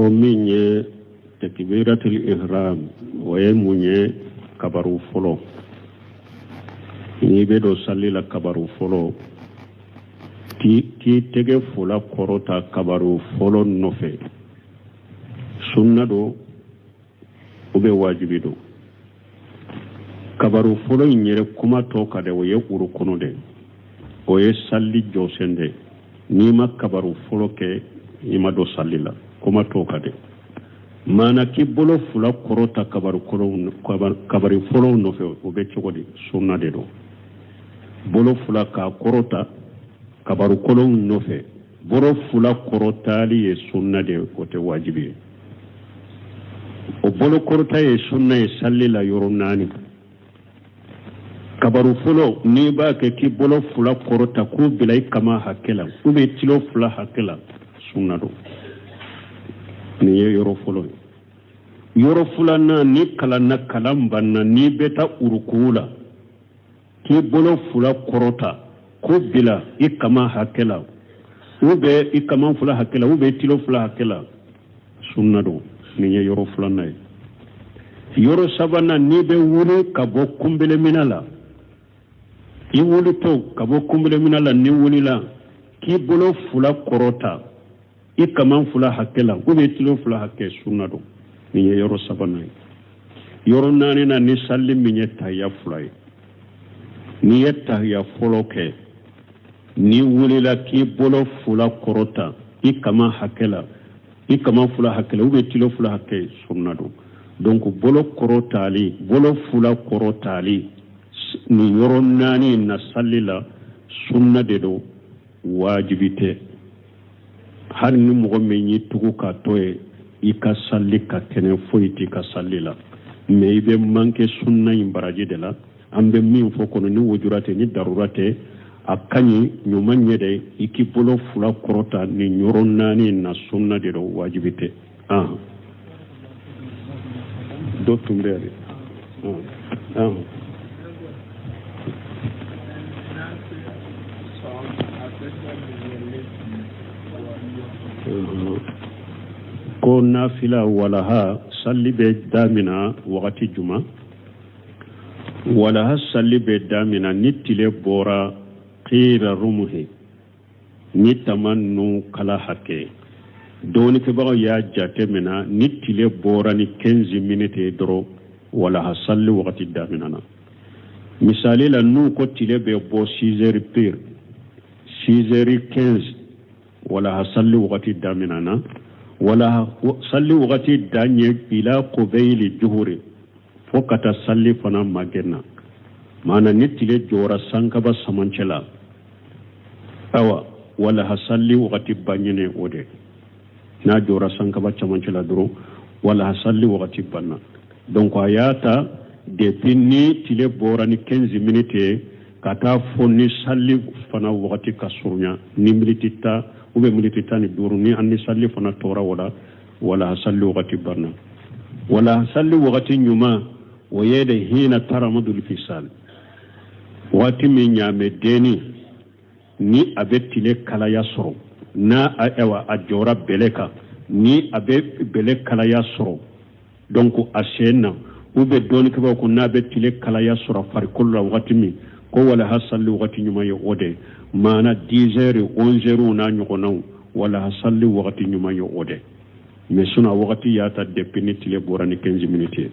Ko min ye takbiratul ihram, o ye mun ye? Kabaru fɔlɔ, n'i bɛ don sali la, kabaru fɔlɔ, k'i tɛgɛ fila kɔrɔta kabaru fɔlɔ nɔfɛ, sunna don ou bien wajibi don? Kabaru fɔlɔ in yɛrɛ kuma tɔ ka dɛ, o ye urukunu de, o ye sali jɔsen de. N'i ma kabaru fɔlɔ kɛ, i ma don sali la, kuma t'o kan dɛ. Maana k'i bolo fila kɔrɔta kabari fɔlɔw nɔfɛ, o bɛ cogo di? Sunna de don. Bolo fila k'a kɔrɔta kabaru kɔlɔw nɔfɛ, bolo fila kɔrɔtali ye sunna de ye, o tɛ wajibi ye. O bolo kɔrɔta ye sunna ye sali la yɔrɔ naani. Kabaru fɔlɔ, n'i b'a kɛ k'i bolo fila kɔrɔta k'o bila i kama hakɛ la ou bien tilo fila hakɛ la, sunna don. Nin ye yɔrɔ fɔlɔ ye. Yɔrɔ filanan, ni kalanna, kalan banna, n'i bɛ taa uruku la, k'i bolo fila kɔrɔta k'o bila i kama hakɛ la ou bien i kama fila hakɛ la ou bien tilo fila hakɛ la, sunna don. Nin ye yɔrɔ filanan ye. Yɔrɔ sabanan, n'i bɛ wuli ka bɔ kunbelemina la, i wulitɔ ka bɔ kunbelemina la, n'i wulila k'i bolo fila kɔrɔta i kaman fila hakɛ la ou bien tilo fila hakɛ, sunna don. Nin ye yɔrɔ sabanan ye. Yɔrɔ naaninan, ni sali min ye tahiya fila ye, n'i ye tahiya fɔlɔ kɛ, n'i wulila k'i bolo fila kɔrɔta i kaman hakɛ la, i kaman fila hakɛ la ou bien tilo fila hakɛ, sunna don. Donc bolo kɔrɔtali, bolo fila kɔrɔtali nin yɔrɔ naani na sali la, sunna de don, wajibi tɛ. Hali ni mɔgɔ min y'i tugu k'a to yen, i ka sali ka kɛnɛ, foyi t'i ka sali la, mais i bɛ manqué sunna in baraji de la. An bɛ min fɔ kɔnɔ, ni wujura tɛ, ni darura tɛ, a ka ɲi, ɲuman ɲɛ dɛ, i k'i bolo fila kɔrɔta nin yɔrɔ naani na, sunna de don, wajibi tɛ. Dɔ tun bɛ yan de. Ko nafila walaha sali bɛ damina wagati juma? Walaha sali bɛ damina ni tile bɔra qira rumuhi, ni tama nun kala hakɛ. Dɔɔnikɛbagaw y'a jate minɛ, ni tile bɔra ni 15 minutes ye dɔrɔn, walaha sali wagati daminɛna. Misali la, n'u ko tile bɛ bɔ 6 heures pile, 6 heures 15, walaha sali wagati daminɛna. Walaha sali wagati dan ye ila qubeyili juhuri, fo ka taa sali fana magɛn na. Maana ni tile jɔra sankaba samancɛ la, awa, walaha sali wagati banɲene o de. N'a jɔra sankaba camancɛ la dɔrɔn, walaha sali wagati banna. Donc a y'a ta depuis ni tile bɔra ni 15 minutes ye ka taa fo ni sali fana wagati ka surunya ni miniti 10 ou bien miniti 15, ni an ni sali fana tora o la, walaha sali wagati banna. Walaha sali wagati ɲuman, o ye de hina taramadul fisal, waati min ɲaamɛ denni ni a bɛ tile kalaya sɔrɔ, n'a ayiwa a jɔra bɛlɛ kan, ni a bɛ bɛlɛ kalaya sɔrɔ, donc a sen na, ou bien dɔɔnikɛbaaw ko n'a bɛ tile kalaya sɔrɔ a farikolo la wagati min, ko walaha sali wagati ɲuman ye o de. Maana 10 heures, 11 heures n'a ɲɔgɔnnaw, walaha sali wagati ɲuman ye o de. Mais sinon wagati y'a ta depuis ni tile bɔra ni 15 minutes ye.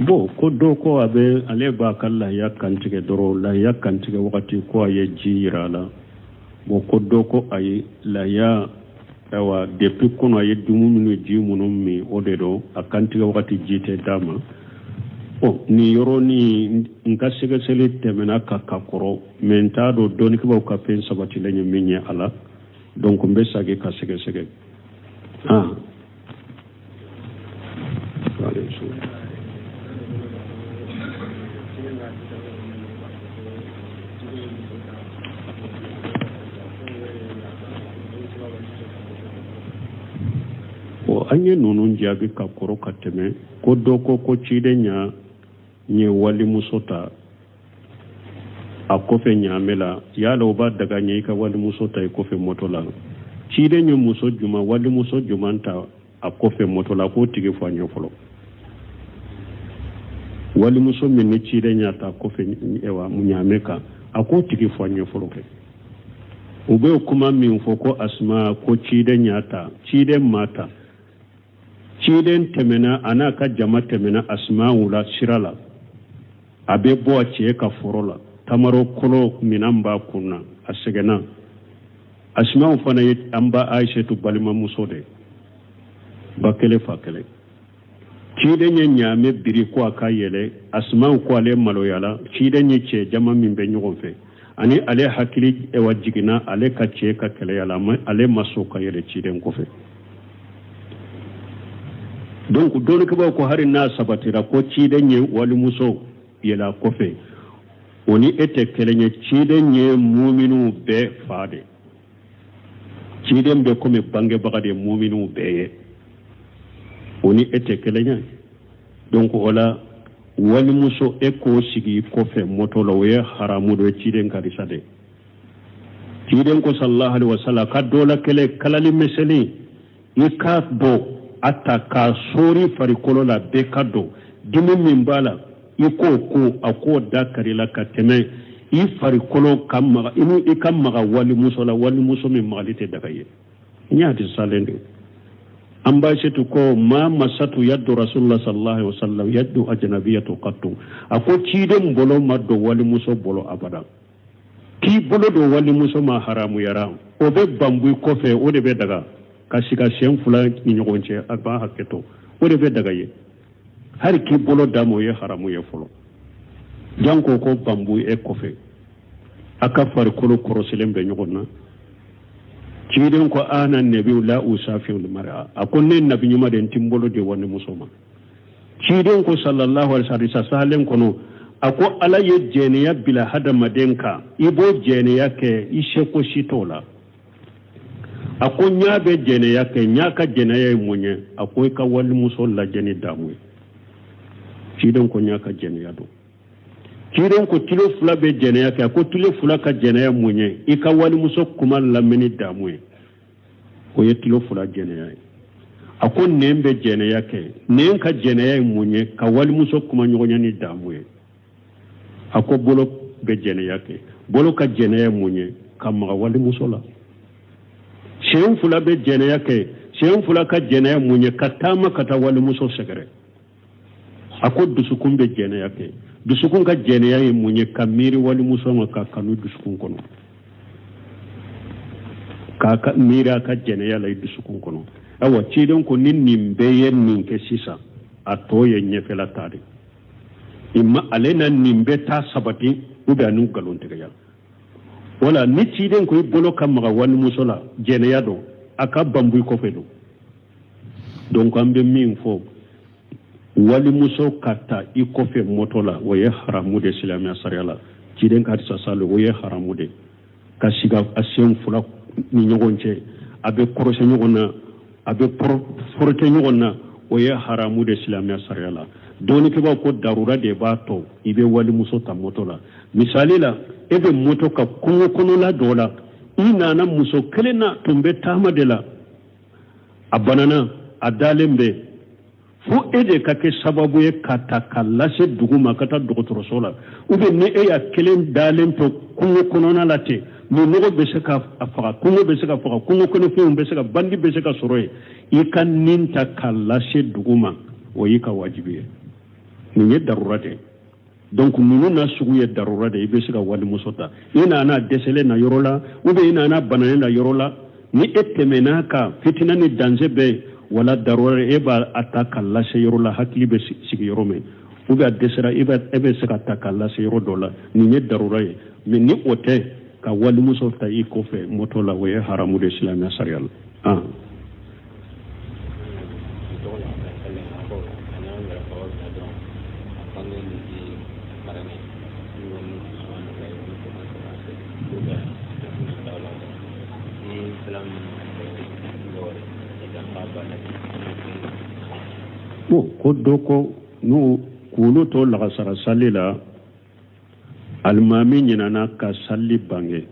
Bon, ko dɔ ko a bɛ ale b'a ka lahiya kantigɛ dɔrɔn, lahiya kantigɛ wagati ko a ye ji yira a la. Bon, ko dɔ ko ayi, lahiya, ayiwa, depuis kɔnɔ a ye dumuni minnu, ji minnu min, o de don, a kantigɛ wagati ji tɛ d'a ma. Bon, nin yɔrɔ ni n ka sɛgɛsɛgɛli tɛmɛna ka kɔrɔ, mais n t'a dɔn dɔnnikɛbaaw ka fɛn sabatilen ye min ye a la. Donc n bɛ segin ka sɛgɛsɛgɛ. Ah. An ye ninnu jaabi ka kɔrɔ ka tɛmɛ ko dɔ ko ko ciden ɲa ye walimuso ta a kɔfɛ ɲaamɛ la, yala o b'a daga ɲɛ i ka walimuso ta i kɔfɛ moto la? Ciden ye muso juman, walimuso juman ta a kɔfɛ moto la, k'o tigi fɔ an ye fɔlɔ. Walimuso min ni ciden y'a ta kɔfɛ ɲaamɛ kan, a k'o tigi fɔ an ye fɔlɔ kɛ. U bɛ kuma min fɔ ko Asuma ko ciden y'a ta, ciden m'a ta. Ciden tɛmɛna, a n'a ka jama tɛmɛna Asuma la sira la, a bɛ bɔ a cɛ ka foro la, tamaro kolo minan b'a kun na, a sɛgɛnna. Asuma fana ye an ba Ayisetu balimamuso de ye, ba kelen fa kelen. Ciden ye ɲaamɛ biri ko a ka yɛlɛ. Asuma ko ale maloyala ciden ye cɛ jama min bɛ ɲɔgɔn fɛ, ani ale hakili ewa jiginna ale ka cɛ ka kɛlɛya la, ale ma sɔn ka yɛlɛ ciden kɔfɛ. Donc dɔnnikɛbaaw ko hali n'a sabatira ko ciden ye walimuso yɛlɛ a kɔfɛ, o ni e tɛ kelen ye. Ciden ye muminiw bɛɛ fa de. Ciden bɛ komi bangebaga de ye muminiw bɛɛ ye, o ni e tɛ kelen ye. Donc o la, walimuso e k'o sigi i kɔfɛ moto la, o ye haramu dɔ ye ciden ka hadisa de. Ciden ko sallallahu alaihi wasallam ka dɔ la kelen kalali misɛnnin, i k'a bɔ a ta k'a sori farikolo la, bɛɛ ka dɔn dimi min b'a la, i k'o ko a k'o da kari la ka tɛmɛ i farikolo ka maga i ni i ka maga walimuso la, walimuso min magali tɛ daga ye. N y'a di salen de. An ba Asetu ko ma masatu yaddu rasulullah sallallahu alaihi wasallam yaddu ajnabiyatu qattu. A ko ciden bolo ma don walimuso bolo abada. K'i bolo don walimuso ma haramuyara, o bɛ banbu i kɔfɛ, o de bɛ daga ka sigi a sen fila ni ɲɔgɔn cɛ, a b'a hakɛ to, o de bɛ daga ye. Hali k'i bolo d'a ma, o ye haramu ye fɔlɔ, janko ko banbu e kɔfɛ, a ka farikolo kɔrɔsilen bɛ ɲɔgɔn na. Ciden ko ana nabiyu la usafihu mara, a ko ne nabi ɲuman de, n ti n bolo di walimuso ma. Ciden ko sallallahu alaihi wasallam hadisa sahalen kɔnɔ, a ko Ala ye jɛnɛya bila hadamaden kan, i b'o jɛnɛya kɛ, i seko si t'o la. A ko ɲa bɛ jɛnɛya kɛ, ɲa ka jɛnɛya ye mun ye? A ko i ka walimuso lajɛ ni damu ye. Ciden ko ɲa ka jɛnɛya don. Ciden ko tulo fila bɛ jɛnɛya kɛ, a ko tulo fila ka jɛnɛya mun ye? I ka walimuso kuma lamɛn ni damu ye, o ye tulo fila jɛnɛya ye. A ko nɛn bɛ jɛnɛya kɛ, nɛn ka jɛnɛya ye mun ye? Ka walimuso kuma ɲɔgɔnya ni damu ye. A ko bolo bɛ jɛnɛya kɛ, bolo ka jɛnɛya ye mun ye? Ka maga walimuso la. Sen fila bɛ jɛnɛya kɛ, sen fila ka jɛnɛya mun ye? Ka taama ka taa walimuso sɛgɛrɛ. A ko dusukun bɛ jɛnɛya kɛ, dusukun ka jɛnɛya ye mun ye? Ka miiri walimuso ma, ka kanu dusukun kɔnɔ, k'a ka miiri a ka jɛnɛya la i dusukun kɔnɔ. Awa, ciden ko ni nin bɛɛ ye nin kɛ sisan, a tɔ ye ɲɛfɛla ta de ima, ale na nin bɛɛ ta sabati ou bien a n'u nkalontigɛya. Wala ni ciden ko i bolo ka maga walimuso la, jɛnɛya don, a ka banbu i kɔfɛ don. Donc an bɛ min fɔ, walimuso ka ta i kɔfɛ moto la, o ye haramu de silamɛya sariya la. Ciden ka hadisa sale, o ye haramu de. Ka sigi a sen fila ni ɲɔgɔn cɛ, a bɛ kɔrɔsɛ ɲɔgɔn na, a bɛ forote ɲɔgɔn na, o ye haramu de silamɛya sariya la. Dɔnnikɛbaaw ko darura de b'a to i bɛ walimuso ta moto la. Misali la, e bɛ moto ka kungo kɔnɔla dɔ la, i nana muso kelen na tun bɛ taama de la, a banana, a dalen bɛ, fo e de ka kɛ sababu ye ka ta ka lase dugu ma, ka taa dɔgɔtɔrɔso la. Ou bien ni e y'a kelen dalen to kungo kɔnɔna la ten, minnɔgɔ bɛ se ka a faga, kungo bɛ se ka faga, kungo kɔnɔfɛnw bɛ se ka, bandi bɛ se ka sɔrɔ yen, i ka nin ta ka lase dugu ma, o y'i ka wajibi ye. Nin ye darura de ye. Donc ninnu na sugu ye darura de ye, i bɛ se ka walimuso ta. I nana dɛsɛlen na yɔrɔ la, ou bien i nana bananen na yɔrɔ la, ni e tɛmɛna kan, fitina ni danger bɛ yen, wala darura, e b'a a ta ka lase yɔrɔ la, hakili bɛ sigi yɔrɔ min, ou bien a dɛsɛra, e bɛ se ka ta ka lase yɔrɔ dɔ la. Nin ye darura ye. Mais ni o tɛ, ka walimuso ta i kɔfɛ moto la, o ye haramu de silamɛya sariya la. Bon, ko dɔ ko n'u k'olu to lagasara sali la, alimami ɲinana ka sali bange,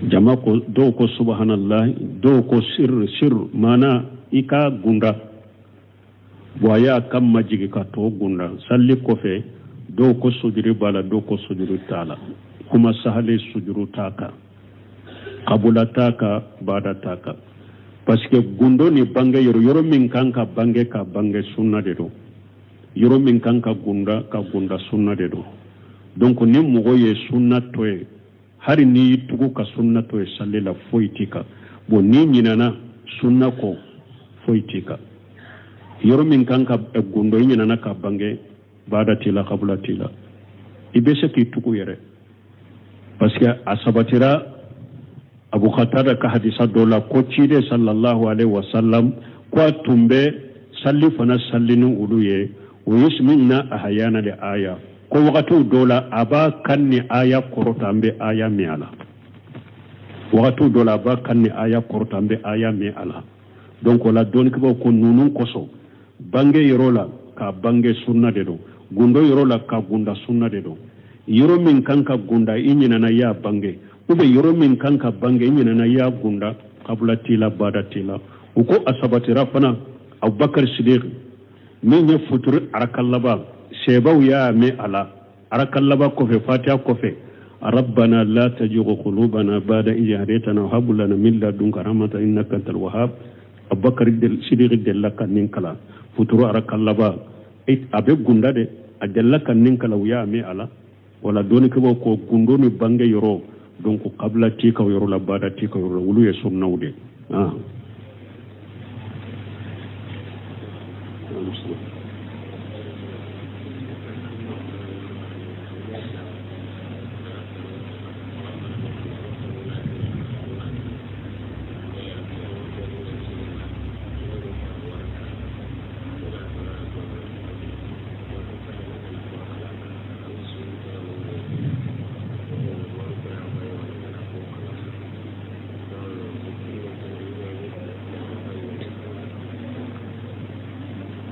jama ko, dɔw ko subhanallah, dɔw ko sir sir, maana i ka gunda. Bon, a y'a kan majigi ka tɔ gunda. Sali kɔfɛ, dɔw ko sujuru b'a la, dɔw ko sujuru t'a la. Kuma sahale, sujuru t'a kan, kabula t'a kan, bada t'a kan, parce que gundo ni bange yɔrɔ, yɔrɔ min kan ka bange ka bange, sunna de don. Yɔrɔ min kan ka gunda ka gunda, sunna de don. Donc ni mɔgɔ ye sunna to ye, hali n'i y'i tugu ka sunna to ye sali la, foyi t'i kan. Bon, n'i ɲinana sunna kɔ, foyi t'i kan. Yɔrɔ min kan ka gundo, i ɲinana ka bange, baada t'i la, kabula t'i la, i bɛ se k'i tugu yɛrɛ, parce que a sabatira Abu Qatada ka hadisa dɔ la ko ciden sallallahu alaihi wasallam ko a tun bɛ sali fana sali ni olu ye, o ye min na ahayana le aya, ko wagatiw dɔ la a b'a kan ni aya kɔrɔta, an bɛ aya min a la. Wagatiw dɔ la a b'a kan ni aya kɔrɔta, an bɛ aya min a la. Donc o la, dɔnnikɛbaw ko ninnu kosɔn, bange yɔrɔ la ka bange, sunna de don. Gundo yɔrɔ la ka gunda, sunna de don. Yɔrɔ min kan ka gunda, i ɲinana i y'a bange, ou bien yɔrɔ min kan ka bange, i ɲinana i y'a gunda, kabula t'i la, bada t'i la. U ko a sabatira fana Abubakar Sidiq min ye futuri araka laban, sɛbaw y'a mɛn a la araka laban kɔfɛ, fatiha kɔfɛ, rabbana la tazigh qulubana ba'da idh hadaytana wa hab lana min ladunka rahmatan innaka antal wahhab. Abubakar Sidiq delila ka nin kalan futuru araka laban, a bɛ gunda de, a delila ka nin kalan, u y'a mɛn a la. Wala dɔnnikɛbaw ko gundo ni bange yɔrɔ, donc kabila t'i ka yɔrɔ la, bada t'i ka yɔrɔ la, olu ye sunnaw de. Ah.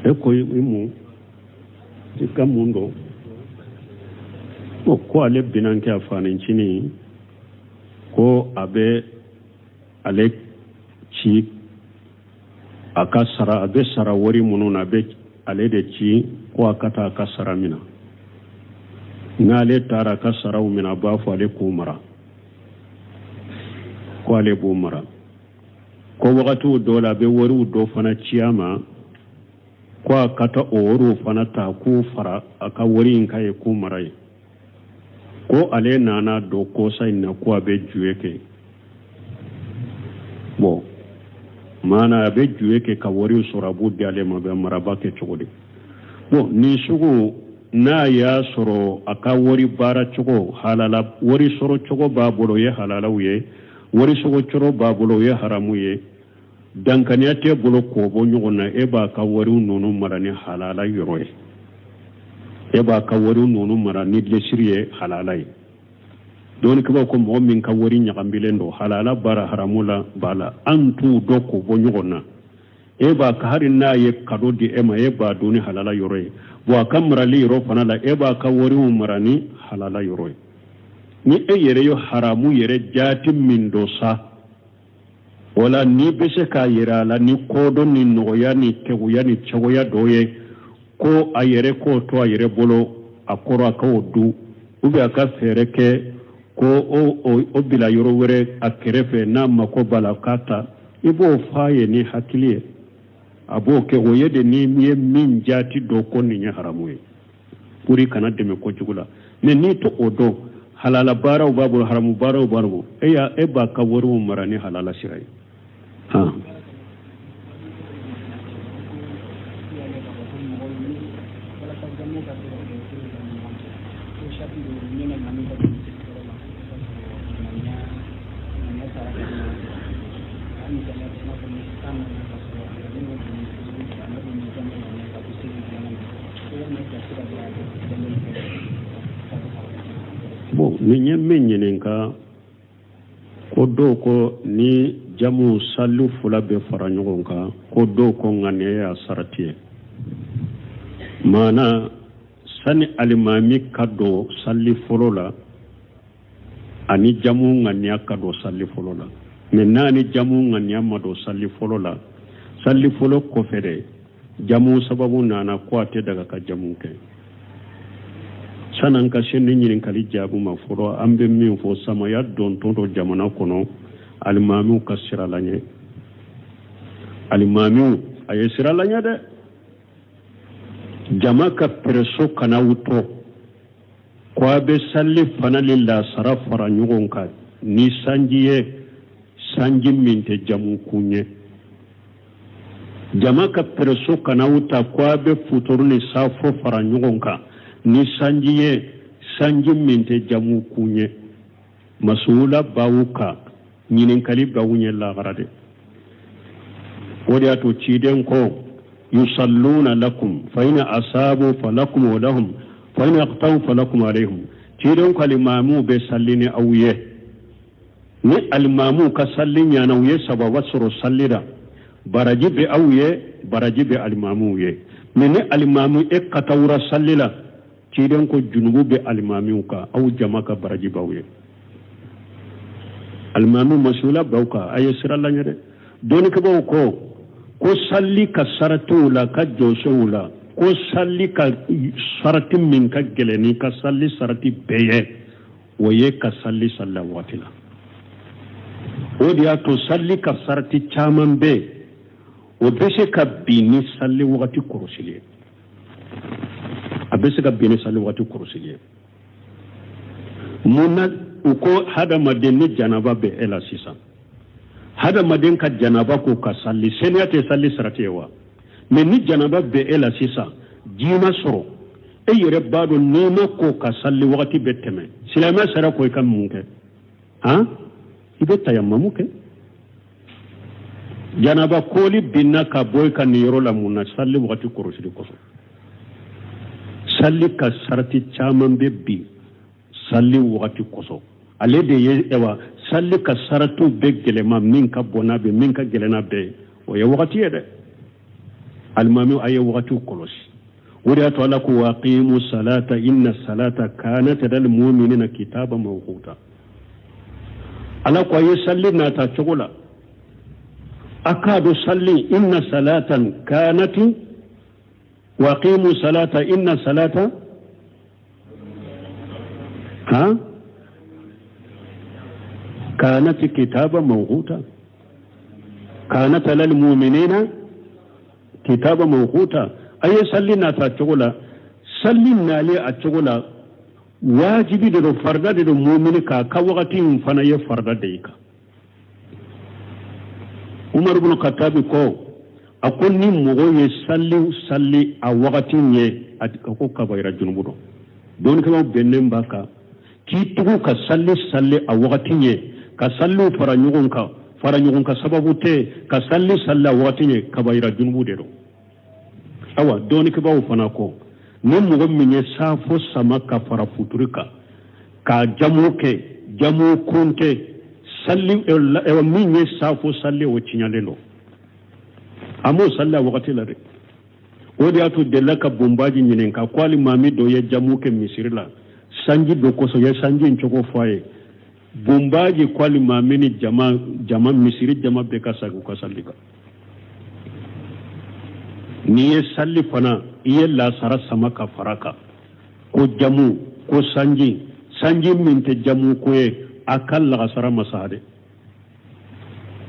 E ko i mun i ka mun dɔn o ko ale binankɛ, a fanincinin, ko a bɛ ale ci a ka sara, a bɛ sara wari minnu na, a bɛ ale de ci ko a ka taa a ka sara minɛ. N'ale taara a ka saraw minɛ, a b'a fɔ ale k'u mara, ko ale b'u mara. Ko wagatiw dɔw la, a bɛ wariw dɔ fana ci a ma ko a ka taa o wariw fana ta k'u fara a ka wari in kan ye, k'u mara ye. Ko ale nana don kosa in na ko a bɛ juye kɛ. Bon, maana a bɛ juye kɛ ka wariw sɔrɔ, a b'u di ale ma, a bɛ maraba kɛ cogo di? Bon, nin sugu n'a y'a sɔrɔ a ka wari baara cogo halala, wari sɔrɔ cogo b'a bolo, o ye halalaw ye, wari sɔrɔ cogo b'a bolo, o ye haramu ye, dankaniya t'e bolo k'o bɔ ɲɔgɔn na. E b'a ka wariw ninnu mara ni halala yɔrɔ ye, e b'a ka wariw ninnu mara ni lesiri ye, halala ye. Dɔnnikɛbaw ko mɔgɔ min ka wari ɲagambilen don, halala baara, haramu la b'a la, an t'u dɔn k'o bɔ ɲɔgɔn na. E b'a ka, hali n'a ye cadeau di e ma, e b'a dun ni halala yɔrɔ ye. Bon, a ka marali yɔrɔ fana la, e b'a ka wariw mara ni halala yɔrɔ ye. Ni e yɛrɛ ye haramu yɛrɛ jaati min dɔ sa, wala n'i bɛ se k'a yira a la ni kodɔn ni nɔgɔya ni keguya ni cogoya dɔ ye ko a yɛrɛ k'o to a yɛrɛ bolo, a kɔrɔ a k'o du, ou bien a ka fɛɛrɛ kɛ ko o bila yɔrɔ wɛrɛ a kɛrɛfɛ, n'a mako b'a la k'a ta, i b'o f'a ye ni hakili ye, a b'o kɛ. O ye de ni ye min jaati dɔn ko nin ye haramu ye, pour i kana dɛmɛ kojugu la. Mais n'i to o dɔn, halala baaraw b'a bolo, haramu baaraw b'a bolo, e y'a e b'a ka wariw mara ni halala sira ye, han. Bon, nin ye min ɲininka ko Ko dɔw ko ni jamu sali fila bɛ fara ɲɔgɔn kan, ko dɔw ko ŋaniya y'a sarati ye. Maana sani alimami ka don sali fɔlɔ la, ani jamu ŋaniya ka don sali fɔlɔ la. Mɛ n'a ni jamu ŋaniya ma don sali fɔlɔ la, sali fɔlɔ kɔfɛ dɛ, jamu sababu nana ko a tɛ daga ka jamu kɛ. San'an ka se nin ɲininkali jaabi ma fɔlɔ, an bɛ min fɔ, samaya dontɔ don jamana kɔnɔ, alimamiw ka siran Ala ɲɛ. Alimamiw, a ye siran Ala ɲɛ dɛ. Jama ka pereso kana aw tɔ ko a bɛ sali fana ni lasara fara ɲɔgɔn kan ni sanji ye, sanji min tɛ jamu kun ye. Jama ka pereso kana aw ta ko a bɛ futuru ni safo fara ɲɔgɔn kan ni sanji ye, sanji min tɛ jamu kun ye. Masuula b'aw kan, ɲininkali b'aw ɲɛ lahara dɛ. O de y'a to ciden ko yusalluna lakum fa in asabu falakum wa lahum fa in aqtau falakum alayhim. Ciden ko alimamiw bɛ salli ni aw ye. Ni alimamuw ka salli ɲana, u ye sababa sɔrɔ salli la, baraji bɛ aw ye, baraji bɛ alimamuw ye. Mɛ ni alimamu e katawura salli la, ciden ko junubu bɛ alimamiw kan, aw jama ka baraji b'aw ye. Alimami, masula b'aw kan, a ye siran Ala ɲɛ dɛ. Dɔnnikɛbaaw ko salli ka saratiw la, ka jɔsenw la, ko salli ka sarati min ka gɛlɛn ni ka salli sarati bɛɛ ye, o ye ka salli salli a waati la. O de y'a to salli ka sarati caman bɛ yen, o bɛ se ka bin ni salli wagati kɔrɔsili ye. A bɛ se ka bin ni salli wagati kɔrɔsili ye. Mun na u ko hadamaden ni janaba bɛ e la sisan, hadamaden ka janaba ko ka salli, seniya tɛ salli sarati ye wa? Mɛ ni janaba bɛ e la sisan, ji ma sɔrɔ, e yɛrɛ b'a dɔn n'i ma ko ka salli wagati bɛ tɛmɛ, silamɛ sara ko i ka mun kɛ? Han, i bɛ tayamamu kɛ. Janaba koli binna ka bɔ i kan nin yɔrɔ la mun na? Salli wagati kɔrɔsili kosɔn. Salli ka sarati caman bɛ bin salli wagati kosɔn. Ale de ye ayiwa salli ka saratiw bɛɛ gɛlɛma min ka bon n'a bɛɛ, min ka gɛlɛn n'a bɛɛ ye, o ye wagati ye dɛ. Alimami, a ye wagatiw kɔlɔsi. O de y'a to Ala ko wa aqimu salata inna salata kanat alal mu'minina kitaba mawquta. Ala ko a ye salli nata cogo la, a k'a dɔn salli inna salatan kanati wa aqimu salata inna salata ha kanat kitaba mawquta kanat alal mu'minina kitaba mawquta. A ye salli nata cogo la, salli nalen a cogo la, wajibi de don, farida de don mumini kan, ka wagati in fana ye farida de ye kan. Umar ibn Khattabi ko, a ko ni mɔgɔ ye salli salli a wagati ɲɛ, a ko kabayira junubu don. Dɔnnikɛlaw bɛnnen b'a kan k'i tugu ka salli salli a wagati ɲɛ, ka salliw fara ɲɔgɔn kan, fara ɲɔgɔn kan sababu tɛ, ka salli salli a wagati ɲɛ, kabayira junubu de don. Awa, dɔnnikɛbaaw fana ko ni mɔgɔ min ye safo sama ka fara futuri kan ka jamu kɛ, jamu kun tɛ salli, min ye safo salli, o tiɲalen don, a m'o salli a wagati la dɛ. O de y'a to delila ka bonbaji ɲininka ko alimami dɔ ye jamu kɛ misiri la sanji dɔ kosɔn, ye sanji in cogo fɔ a ye. Bonbaji ko alimami ni jama jama misiri jama bɛɛ ka sagin u ka salli kan. N'i ye salli fana, i ye lasara sama ka fara kan ko jamu ko sanji, sanji min tɛ jamu ko ye, a ka lagasara ma sa dɛ.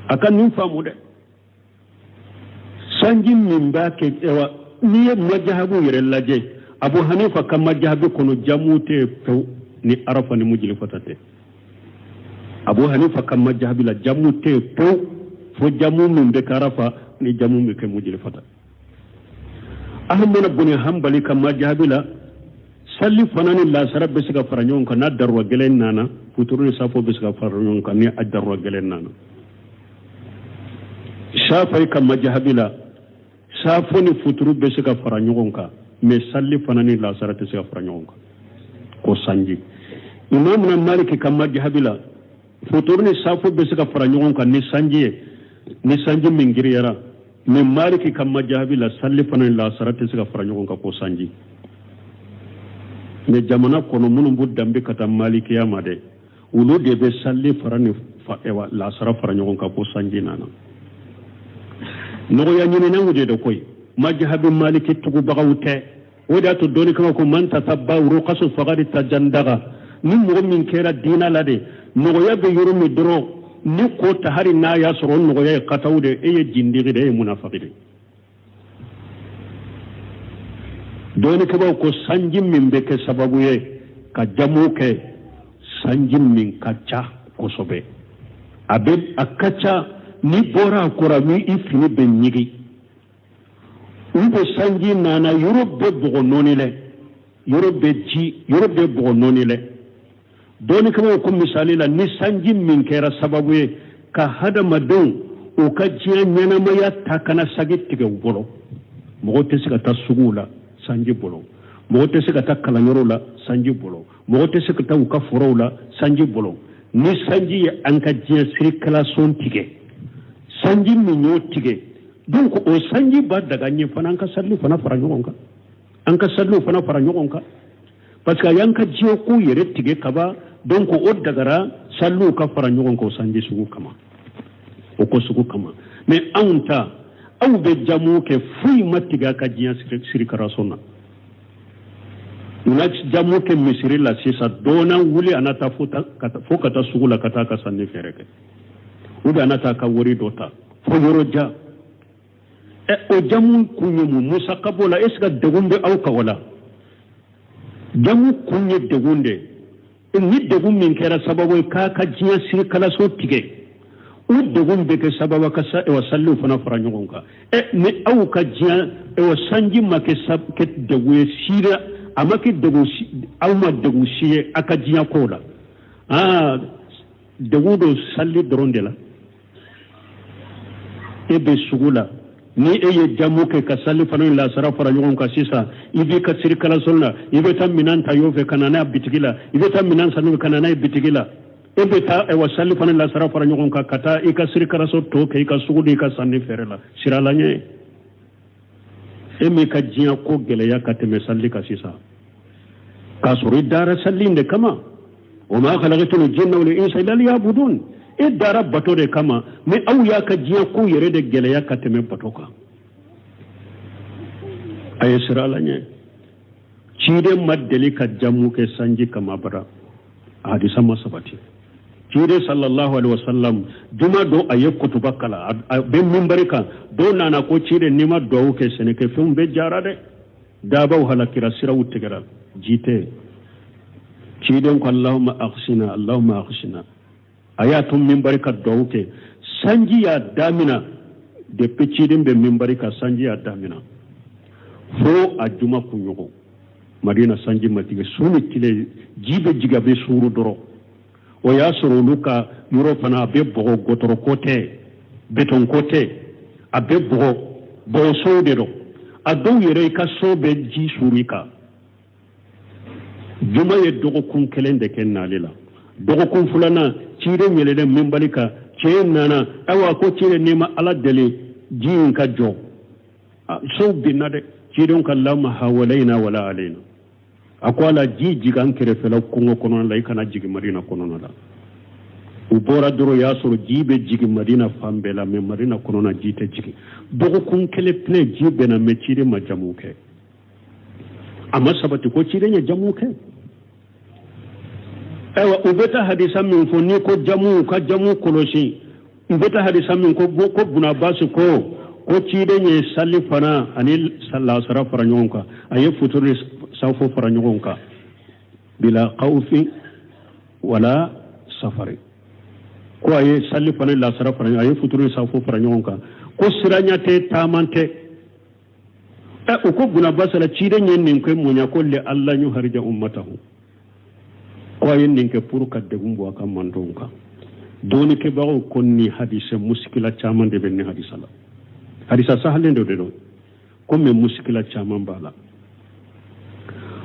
A ka nin faamu dɛ. Sanji min b'a kɛ, ayiwa, n'i ye majahabu yɛrɛ lajɛ, Abu Hanifa ka majahabi kɔnɔ jamu tɛ pewu ni Arafa ni Mujilifata tɛ. Abu Hanifa ka majahabi la jamu tɛ pewu fo jamu min bɛ kɛ Arafa ni jamu min bɛ kɛ Mujilifata. Ahmada bun Hanbali ka majahabi la sali fana ni lasara bɛ se ka fara ɲɔgɔn kan n'a darura gɛlɛn nana, futuru ni safo bɛ se ka fara ɲɔgɔn kan ni a darura gɛlɛn nana. Shafayi ka majahabi la safo ni futuru bɛ se ka fara ɲɔgɔn kan, mɛ sali fana ni lasara tɛ se ka fara ɲɔgɔn kan ko sanji. Imamuna Maliki ka majahabi la Futuru ni safo bɛ se ka fara ɲɔgɔn kan ni sanji ye, ni sanji min giriyara. Mais Maliki ka majahabi la, salifana ni lasara tɛ se ka fara ɲɔgɔn kan ko sanji. Mais jamana kɔnɔ, minnu b'u danbe ka taa malikiya ma dɛ, olu de bɛ sali fara ni lasara fara ɲɔgɔn kan ko sanji nana. Nɔgɔya ɲininaw de don koyi, majahabi maliki tugubagaw tɛ. O de y'a to dɔnni kama ko man tatabba rukasu fagadi tajandaga. Ni mɔgɔ min kɛra diina la de, nɔgɔya bɛ yɔrɔ min dɔrɔn ni k'o ta, hali n'a y'a sɔrɔ o nɔgɔya ye kataw de, e ye jindigi de, e ye munafaki de. Dɔnnikɛbaaw ko sanji min bɛ kɛ sababu ye ka jamu kɛ, sanji min ka ca kosɛbɛ, a bɛ a ka ca, n'i bɔra a kɔrɔ ni i fini bɛ ɲigin, u bɛ sanji nana, yɔrɔ bɛɛ bɔgɔ nɔɔni lɛ, yɔrɔ bɛɛ ji, yɔrɔ bɛɛ bɔgɔ nɔɔni lɛ. Dɔnnikɛbaaw ko misali la, ni sanji min kɛra sababu ye ka hadamadenw u ka diɲɛ ɲɛnamaya ta kana sagi tigɛ u bolo, mɔgɔw tɛ se ka taa suguw la sanji bolo, mɔgɔw tɛ se ka taa kalanyɔrɔw la sanji bolo, mɔgɔw tɛ se ka taa u ka forow la sanji bolo. Ni sanji ye an ka diɲɛ circulation tigɛ, sanji min y'o tigɛ, donc o sanji b'a daga an ye fana an ka saliw fana fara ɲɔgɔn kan, an ka saliw fana fara ɲɔgɔn kan, parce que a y'an ka diɲɛ ko yɛrɛ tigɛ kaban. Donc o dagara saliw ka fara ɲɔgɔn kan o sanji sugu kama, o ko sugu kama. Mais anw ta, aw bɛ jamu kɛ, foyi ma tigɛ a ka diɲɛ circulation na. U na jamu kɛ misiri la sisan, dɔ na wuli, a na taa fo ka taa sugu la ka taa ka sanni feere kɛ, ou bien a na taa ka wari dɔ ta fo yɔrɔ jan. Ɛ, o jamu kun ye mun? Musaka b'o la? Est ce que degun bɛ aw kan o la? Jamu kun ye degun de. Ni degun min kɛra sababu ye k'a ka diɲɛ circulation tigɛ, o degun bɛ kɛ sababu ka sa ewa saliw fana fara ɲɔgɔn kan. Ɛ, ni aw ka diɲɛ ewa sanji ma kɛ kɛ degun ye si la, a ma kɛ degun si, aw ma degun si ye a ka diɲɛ kow la, aa, degun don sali dɔrɔn de la. E bɛ sugu la, ni e ye jamu kɛ ka sali fana ni lasara fara ɲɔgɔn kan sisan, i b'i ka circulation la, i bɛ taa minɛn ta yɔrɔ fɛ ka na n'a ye bitigi la, i bɛ taa minɛn san ka na n'a ye bitigi la, e bɛ taa ayiwa sali fana lasara fara ɲɔgɔn kan ka taa i ka circulation tɔ kɛ i ka sugu ni i ka sanni feere la. Sira la ɲɛ, e m'i ka diɲɛ ko gɛlɛya ka tɛmɛ sali kan sisan, k'a sɔrɔ i dara sali in de kama. Wa ma khalaqtul jinna wal insa illa liya'budun, e dara bato de kama. Mais aw y'a ka diɲɛ ko yɛrɛ de gɛlɛya ka tɛmɛ bato kan. A ye siran Ala ɲɛ. Ciden ma deli ka jamu kɛ sanji kama bara, hadisa ma sabati. Ciden sallallahu alaihi wasallam, juma don, a ye kutuba kalan, a bɛ minbari kan, dɔw nana ko ciden, n'i ma duwawu kɛ, sɛnɛkɛfɛnw bɛɛ jara dɛ, daabaw halakira, siraw tigɛra, ji tɛ. Ciden ko allahumma aghsina, allahumma aghsina. A y'a to minbari ka duwawu kɛ, sanji y'a damina. Depuis ciden bɛ minbari kan, sanji y'a damina fo a juma kunɲɔgɔn, Madina sanji ma tigɛ. Su ni tile ji bɛ jigin, a bɛ suuru dɔrɔn. O y'a sɔrɔ olu ka yɔrɔ fana a bɛ bɔgɔ, gɔtɔrɔ ko tɛ, betɔn ko tɛ, a bɛ bɔgɔ, bɔgɔsow de don. A dɔw yɛrɛ, i ka so bɛ ji suuru i kan. Juma ye dɔgɔkun kelen de kɛ nali la. Dɔgɔkun filanan, ciden yɛlɛlen minbali kan, cɛ nana, ayiwa, ko ciden, n'i ma Ala deli ji in ka jɔ, sow binna dɛ. Ciden ko allahumma hawalayna wala alayna. A ko Ala, ji jigin an kɛrɛfɛla kungo kɔnɔna la, i kana jigin Madina kɔnɔna la. U bɔra dɔrɔn, y'a sɔrɔ ji bɛ jigin Madina fan bɛɛ la, mais Madina kɔnɔna ji tɛ jigin. Dɔgɔkun kelen plein ji bɛ na, mais ciden ma jamu kɛ. A ma sabati ko ciden ye jamu kɛ. Ayiwa, u bɛ taa hadisa min fɔ n'i ko jamu ka jamu kɔlɔsi, u bɛ taa hadisa min ko ko Bunabasi ko ciden ye sali fana ani lasara fara ɲɔgɔn kan, a ye futuru ni safo fara ɲɔgɔn kan, bila kawfi wala safari, ko a ye sali fana lasara fara, a ye futuru ni safo fara ɲɔgɔn kan, ko siranya tɛ, taaman tɛ. Ɛ, u ko Bunabasi la, ciden ye nin kɛ mun ya? Ko li alla yuharija ummatahu, ko a ye nin kɛ pour ka degun bɔ a ka mantɔnw kan. Dɔnnikɛbagaw ko nin hadisa, musikila caman de bɛ nin hadisa la. Hadisa sahalen dɔ de don ko, mais musikila caman b'a la.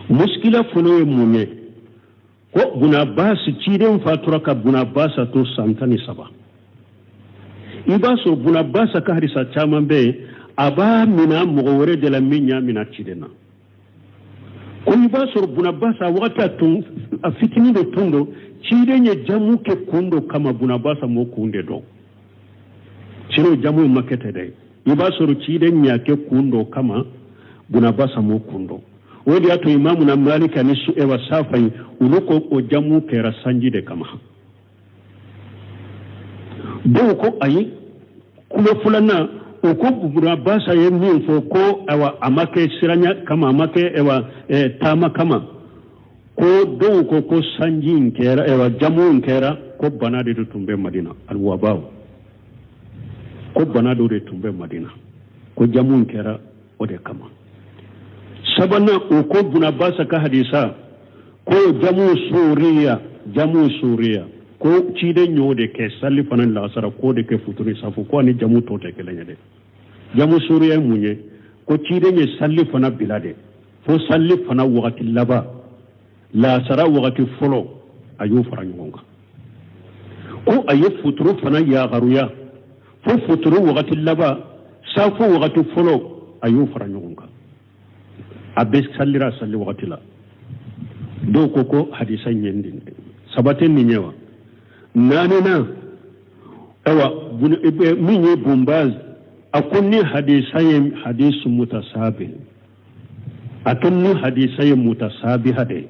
Musikila fɔlɔ ye mun ye? Ko Bunabasi ciden fatura ka Bunabasa to san 13. I b'a sɔrɔ Bunabasa ka hadisa caman bɛ yen, a b'a mina mɔgɔ wɛrɛ de la min y'a mina ciden na. Ko i b'a sɔrɔ Bunabasa wagati a tun a fitinin de tun don, ciden ye jamu kɛ kun dɔ kama, Bunabasa m'o kun de dɔn. Sinon jamu in ma kɛ ten dɛ. I b'a sɔrɔ ciden y'a kɛ kun dɔ kama, Bunabasa m'o kun dɔn. O de y'a to Imamuna Maliki ani ewa Safayi, olu ko o jamu kɛra sanji de kama. Dɔw ko ayi. Kuma filanan, o ko Bunabasa ye min fɔ ko ayiwa a ma kɛ siranya kama, a ma kɛ ayiwa taama kama. Ko dɔw ko ko sanji in kɛra, ayiwa jamu in kɛra ko bana de tun bɛ Madina, aliwabaw, ko bana dɔ de tun bɛ Madina, ko jamu in kɛra o de kama. Sabanan, o ko Bunabasa ka hadisa ko jamu suriya, jamu suriya, ko ciden y'o de kɛ sali fana lasara, k'o de kɛ futuri safo, ko ani jamu tɔ tɛ kelen ye dɛ. Jamu suriya ye mun ye? Ko ciden ye sali fana bila de fo sali fana wagati laban, lasara wagati fɔlɔ, a y'o fara ɲɔgɔn kan. Ko a ye futuru fana yagaruya fo futuru wagati laban, safo wagati fɔlɔ, a y'o fara ɲɔgɔn kan. A bɛ salira sali wagati la. Dɔw ko ko hadisa in ye nin saba tɛ nin ye wa. Naaninan, ayiwa min ye Bunbaz, a ko ni hadisa ye hadisu mutasabi, a ko ni hadisa ye mutasabiha de ye.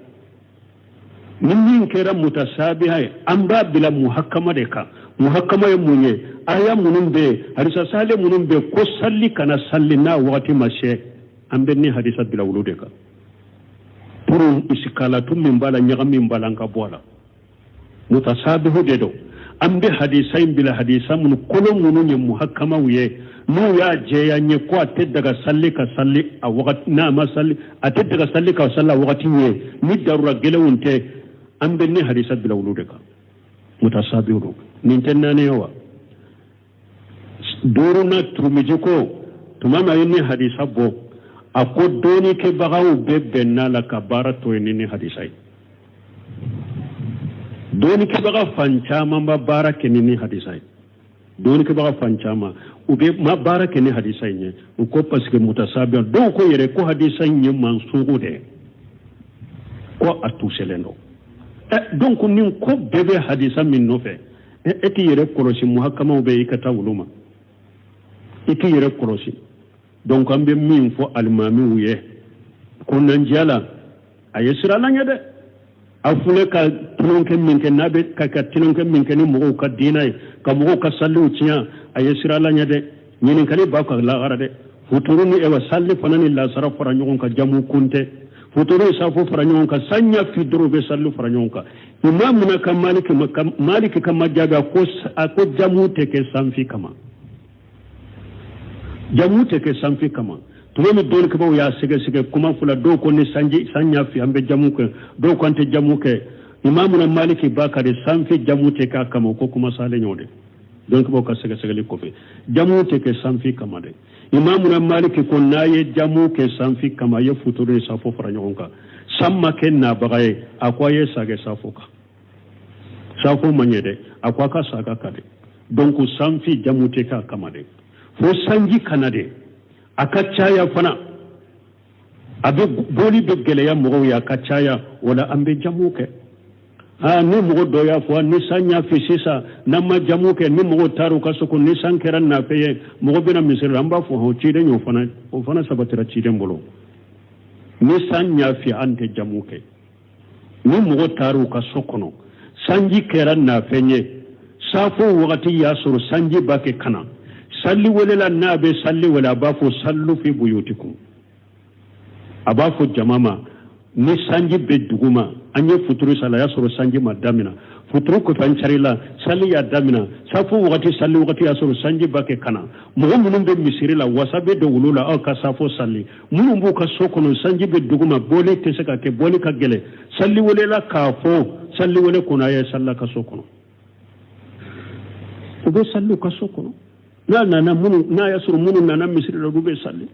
Ni min kɛra mutasabiha ye, an b'a bila muhakama de kan. Muhakama ye mun ye? Aya minnu bɛ yen, hadisa sale minnu bɛ yen ko sali kana sali n'a wagati ma se, an bɛ ni hadisa bila olu de kan pour isikalatu min b'a la, ɲagami min b'a la, an ka bɔ a la. Mutasabihu de don. An bɛ hadisa in bila hadisa minnu kolo minnu ye muhakamaw ye, n'u y'a jɛya n ye ko a tɛ daga sali ka sali a wagati n'a ma sali, a tɛ daga sali ka sali a wagati ye ni darura gɛlɛnw tɛ, an bɛ ni hadisa bila olu de kan. Mutasabihu don. Nin tɛ naani ye wa? Duurunan, Turumiji ko tuma min a ye ni hadisa bɔ, a ko dɔnnikɛbagaw bɛɛ bɛnna la ka baara to yen ni ni hadisa ye. Dɔnnikɛbaga fan caman ba baara kɛ ni ni hadisa ye. Dɔnnikɛbaga fan caman u bɛ ma baara kɛ ni hadisa in ye. U ko parce que mutasabiya. Dɔw ko yɛrɛ ko hadisa in ye mansugu de ye, ko a tuselen don. Donc nin ko bɛɛ bɛ hadisa min nɔfɛ, e k'i yɛrɛ kɔlɔsi. Muhakamaw bɛ i ka taa olu ma, i k'i yɛrɛ kɔlɔsi. Donc an bɛ min fɔ alimamiw ye kunnandiya la, a ye siran Ala ɲɛ dɛ. A filɛ ka tulonkɛ min kɛ, n'a bɛ ka tulonkɛ min kɛ ni mɔgɔw ka diinɛ ye, ka mɔgɔw ka saliw tiɲɛ, a ye siran Ala ɲɛ dɛ. Ɲininkali b'a ka lahara dɛ. Futuru ni ewa sali fana ni lasara fara ɲɔgɔn kan, jamu kun tɛ. Futuru ni safo fara ɲɔgɔn kan, san y'a fin dɔrɔn u bɛ sali fara ɲɔgɔn kan. Imamuna ka Maliki ka Maliki ka majaabi, a ko jamu tɛ kɛ sanfi kama, jamu tɛ kɛ sanfi kama. Tuma min dɔnnikɛbaaw y'a sɛgɛsɛgɛ, kuma fila, dɔw ko ni sanji san y'a fin an bɛ jamu kɛ, dɔw ko an tɛ jamu kɛ. Imamuna Maliki b'a ka de sanfi jamu tɛ k'a kama, ko kuma salen y'o de. Dɔnnikɛbaaw ka sɛgɛsɛgɛli kɔfɛ, jamu tɛ kɛ sanfi kama dɛ. Imamuna Maliki ko n'a ye jamu kɛ sanfi kama, a ye futuru ni safo fara ɲɔgɔn kan, san ma kɛ nabaga ye, a ko a ye sagɛ safo kan. Safo ma ɲɛ dɛ, a ko a ka saga kan dɛ. Donc sanfi jamu tɛ k'a kama dɛ, fo sanji kana de, a ka caya fana, a bɛ boli bɛ gɛlɛya mɔgɔw ye, a ka caya, o la an bɛ jamu kɛ. Aa, ni mɔgɔ dɔ y'a fɔ ni san y'a fin sisan, n'an ma jamu kɛ, ni mɔgɔw taara u ka so kɔnɔ, ni san kɛra nafɛ ye, mɔgɔ bɛna misiri la, an b'a fɔ hɔn, ciden y'o fana, o fana sabatira ciden bolo. Ni san y'a fin, an tɛ jamu kɛ. Ni mɔgɔ taara u ka so kɔnɔ, sanji kɛra nafɛn ye, safo wagati y'a sɔrɔ sanji b'a kɛ ka na, sali welela, n'a bɛ sali wele, a b'a fɔ sallu fi buyutikum, a b'a fɔ jama ma ni sanji bɛ dugu ma, an ye futuru sali, a y'a sɔrɔ sanji ma damina, futuru kɔfɛ an carila, sali y'a damina, safo wagati, sali wagati y'a sɔrɔ sanji b'a kɛ ka na, mɔgɔ minnu bɛ misiri la, wasa bɛ don olu la, aw ka safo sali. Minnu b'u ka so kɔnɔ, sanji bɛ dugu ma, bɔli tɛ se ka kɛ, bɔli ka gɛlɛn, sali welela k'a fɔ sali wele kɔnɔ, a ye sali ka so kɔnɔ, u bɛ sali u ka so kɔnɔ. N'a nana minnu, n'a y'a sɔrɔ minnu nana misiri la, olu bɛ sali.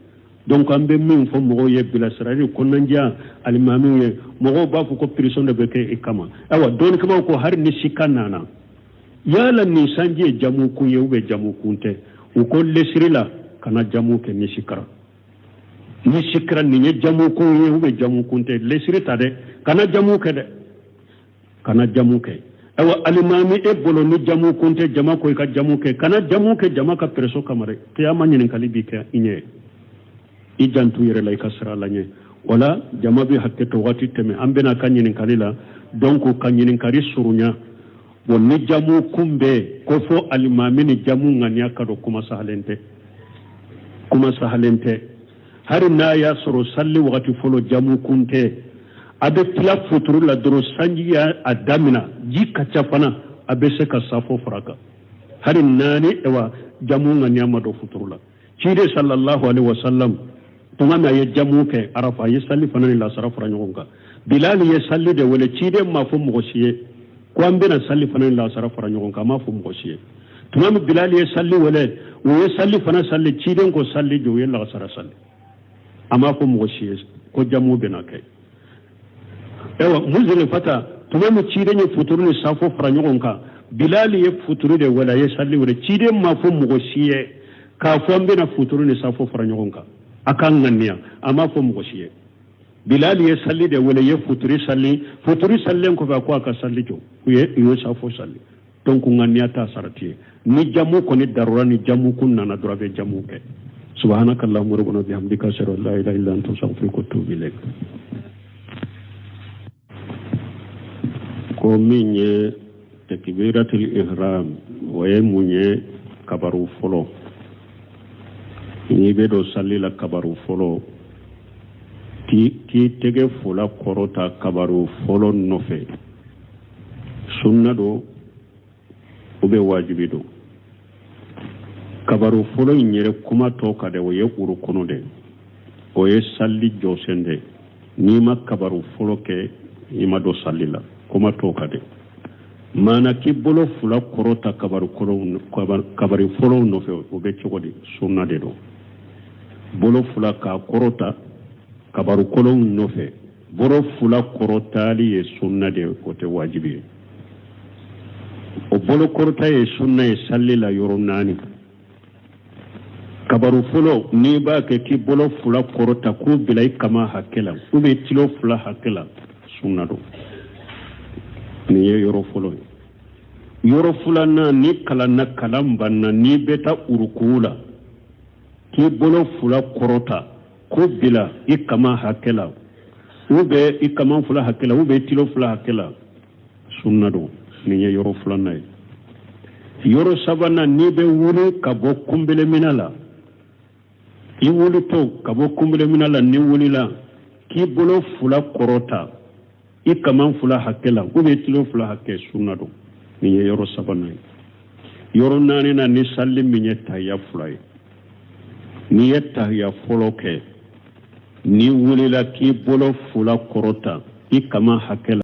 Donc an bɛ min fɔ mɔgɔw ye, bilasirali kɔnɔnajɛya alimamiw ye, mɔgɔw b'a fɔ ko pression de bɛ kɛ i kama. Ayiwa, dɔnnikɛbaaw ko hali ni sika nana yala nin sanji ye jamu kun ye ou bien jamu kun tɛ, u ko lesiri la kana jamu kɛ ni sikara. Ni sikara nin ye jamu kun ye ou bien jamu kun tɛ, lesiri ta dɛ, kana jamu kɛ dɛ, kana jamu kɛ. Ayiwa, alimami e bolo ni jamu kun tɛ, jama ko i ka jamu kɛ, kana jamu kɛ jama ka pression kama dɛ. Kiyama ɲininkali b'i kɛ i ɲɛ. I janto yɛrɛ la, i ka siran Ala ɲɛ. Wala jama bɛ hakɛ to, waati tɛmɛ, an bɛna ka ɲininkali la. Donc ka ɲininkali surunya, bon, ni jamu kun bɛ ko fo alimami ni jamu ŋaniya ka don, kuma sahalen tɛ, kuma sahalen tɛ. Hali n'a y'a sɔrɔ sali wagati fɔlɔ jamu kun tɛ, a bɛ tila futuru la dɔrɔn, sanji y'a a damina, ji ka ca fana, a bɛ se ka safo fara kan hali naani. Ayiwa, jamu ŋaniya ma don futuru la. Ciden sallallahu alaihi wasallam, tuma min a ye jamu kɛ Arafa, a ye sali fana ni lasara fara ɲɔgɔn kan. Bilali ye sali de wele. Ciden m'a fɔ mɔgɔ si ye ko an bɛna sali fana ni lasara fara ɲɔgɔn kan, a m'a fɔ mɔgɔ si ye. Tuma min Bilali ye sali wele, u ye sali fana sali, ciden ko sali jɔ, u ye lasara sali. A m'a fɔ mɔgɔ si ye ko jamu bɛna kɛ. Ayiwa, Muzilifata, tuma min ciden ye futuru ni safo fara ɲɔgɔn kan, Bilali ye futuru de wele, a ye sali wele. Ciden m'a fɔ mɔgɔ si ye k'a fɔ an bɛna futuru ni safo fara ɲɔgɔn kan, a ka ŋaniya, a m'a fɔ mɔgɔ si ye. Bilali ye sali de wele, ye futuri sali. Futuri salilen kɔfɛ, a ko a ka sali jɔ, u ye safo sali. Donc ŋaniya t'a sarati ye. Ni jamu kɔni darura, ni jamu kun nana dɔrɔn, a bɛ jamu kɛ. Subhanaka allahumma rabbana bihamdika, ashhadu an la ilaha illa anta, astaghfiruka wa atubu ilayk. Ko min ye takbiratul ihram, o ye mun ye? Kabaru fɔlɔ, n'i bɛ don sali la, kabaru fɔlɔ, k'i tɛgɛ fila kɔrɔta kabaru fɔlɔ nɔfɛ, sunna don ou bien wajibi don? Kabaru fɔlɔ in yɛrɛ kuma tɔ ka dɛ, o ye urukunu de, o ye sali jɔsen de. N'i ma kabaru fɔlɔ kɛ, i ma don sali la, kuma tɔ ka dɛ. Maana k'i bolo fila kɔrɔta kabari fɔlɔw nɔfɛ, o bɛ cogo di? Sunna de don. Bolo fila k'a kɔrɔta kabaru kɔlɔw nɔfɛ, bolo fila kɔrɔtali ye sunna de ye, o tɛ wajibi ye. O bolo kɔrɔta ye sunna ye sali la yɔrɔ naani. Kabaru fɔlɔ, n'i b'a kɛ k'i bolo fila kɔrɔta k'o bila i kama hakɛ la ou bien tilo fila hakɛ la, sunna don. Nin ye yɔrɔ fɔlɔ ye. Yɔrɔ filanan, ni kalanna, kalan banna, n'i bɛ taa uruku la, k'i bolo fila kɔrɔta k'o bila i kama hakɛ la ou bien i kama fila hakɛ la ou bien tilo fila hakɛ la, sunna don. Nin ye yɔrɔ filanan ye. Yɔrɔ sabanan, n'i bɛ wuli ka bɔ kunbelemina la, i wulitɔ ka bɔ kunbelemina la, n'i wulila k'i bolo fila kɔrɔta i kaman fila hakɛ la ou bien tilo fila hakɛ, sunna don. Nin ye yɔrɔ sabanan ye. Yɔrɔ naaninan, ni sali min ye tahiya fila ye, n'i ye tahiya fɔlɔ kɛ, n'i wulila k'i bolo fila kɔrɔta i kaman hakɛ la.